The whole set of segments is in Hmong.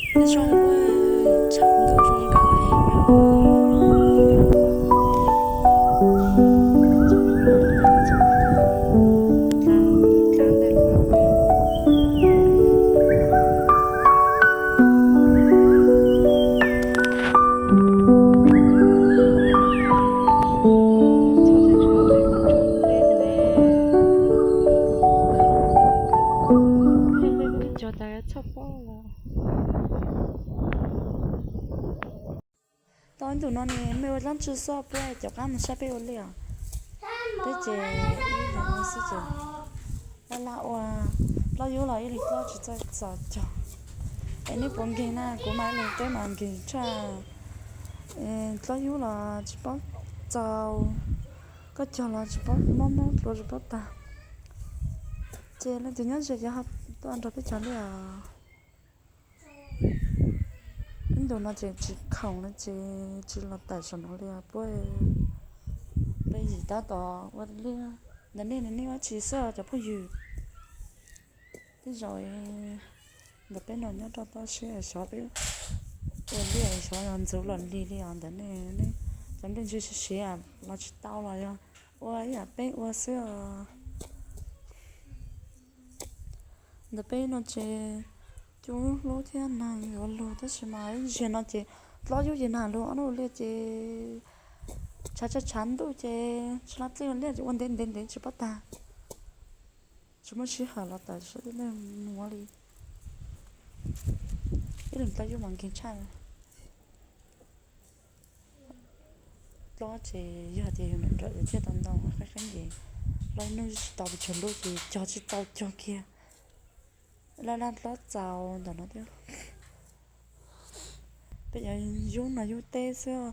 Zoo, tshav ntuj zoo nkauj heev. Cov tas txhoj pob los. Tau ib ntus no ne mej ua dlaab tsi xwb, puab caum qaab moog saib peb ua liaj os. Peb ces ib leeg ua xwb ces laj laj ua, dlaab yub los ib leeg dlaab tsi txawj txaus cog. Es neb puas nkeeg na? Kuv mas ib leeg teb mas nkeeg tshaj. Dlaab yub los tsis paub txaus, koj cog los tsis paub mob mob dlua tsis paub tag. Ces leej twg nyob ze ces tuaj nrog peb cog liaj os. Ib ntus no ces tsis khoom no ces tsis los tawm saum no li puab. Peb yim tab tom ua liaj ntawm nej, nej ua dlaab tsi xwb cov phooj ywg? Tej zaum ntawm peb no nyob rau toj siab xyov peb ua liaj xyov yog ntxuv los lig li os ntawm nej. Cov nplej ntseg siav siav los tsis tau los yog ua ib yam peb ua xwb os. Ntawm peb no ces cua hlub thiab nag yuav lug tab sis mas ib zaug no ces dlaab yub ces nag lug ob nub liaj ces tshav tshav tshav ntuj ces tsis laj dlej liaj ces ua ntev ntev ntev tsis paub tag. Tsis muaj sij hawm los tawm saib tej neeg nuav li. Ib leeg dlaab yub mas nkeeg tshaj. Dlaab ces yog tias yus nrawm nrawm yus thiaj tau ntau, qeeb qeeb ces dlaab nub tsis tau pes tsawg lub ces cog tsis tau cog kiag. Laj laj dlaab txaus ntawm no thiab. Peb cov yub no yub teb xwb,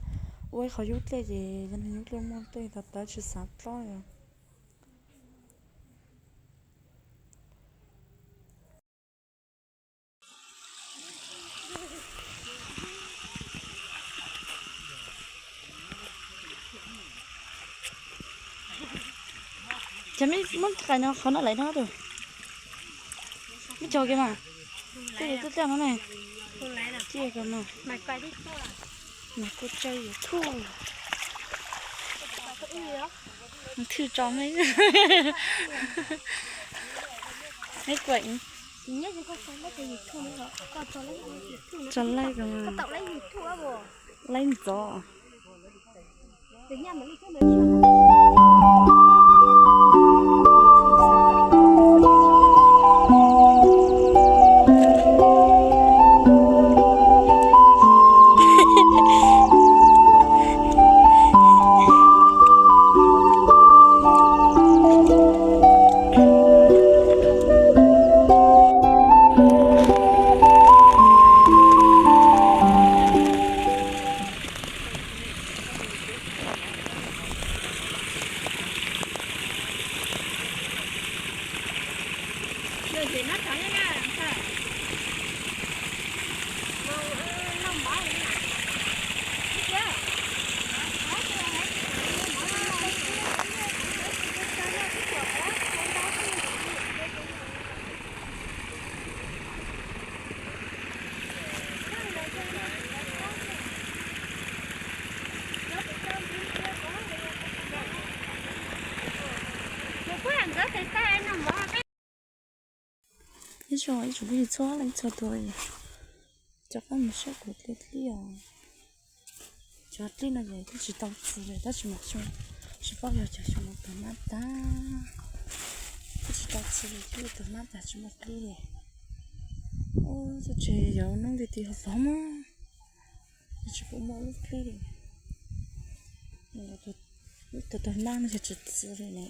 ua ib qho yub dlej ces yog yub dlej muaj dlej tau tawv tsis xav dlaab os. Ces mej muab qais no qhov no lawm no tus. Mej cog kiag mas. Tej twb tiaj no ne. Cia ko no. Mas kuj tsawg YouTube. Thwj tso mej. Mej kuam. Tso laib ko mas. Laib ntxov. Ib zaug ib tsoom phooj ywg txhua leej txhua tus, rov qab mus saib kuv dlej dlib os. Cov dlib no ces twb tsis tau txi li tab sis mas xyoo, tsis paub yog cov xyoo no tuag nab tag, twb tsis tau txi li twb tuag nab tag tsis muaj dlib li. Ub, txoj tsev yuav noob nti ti hov tod mas, tsis pub muaj lub dlib li. Lub tuag tuag nab no yog tsis txi li ne.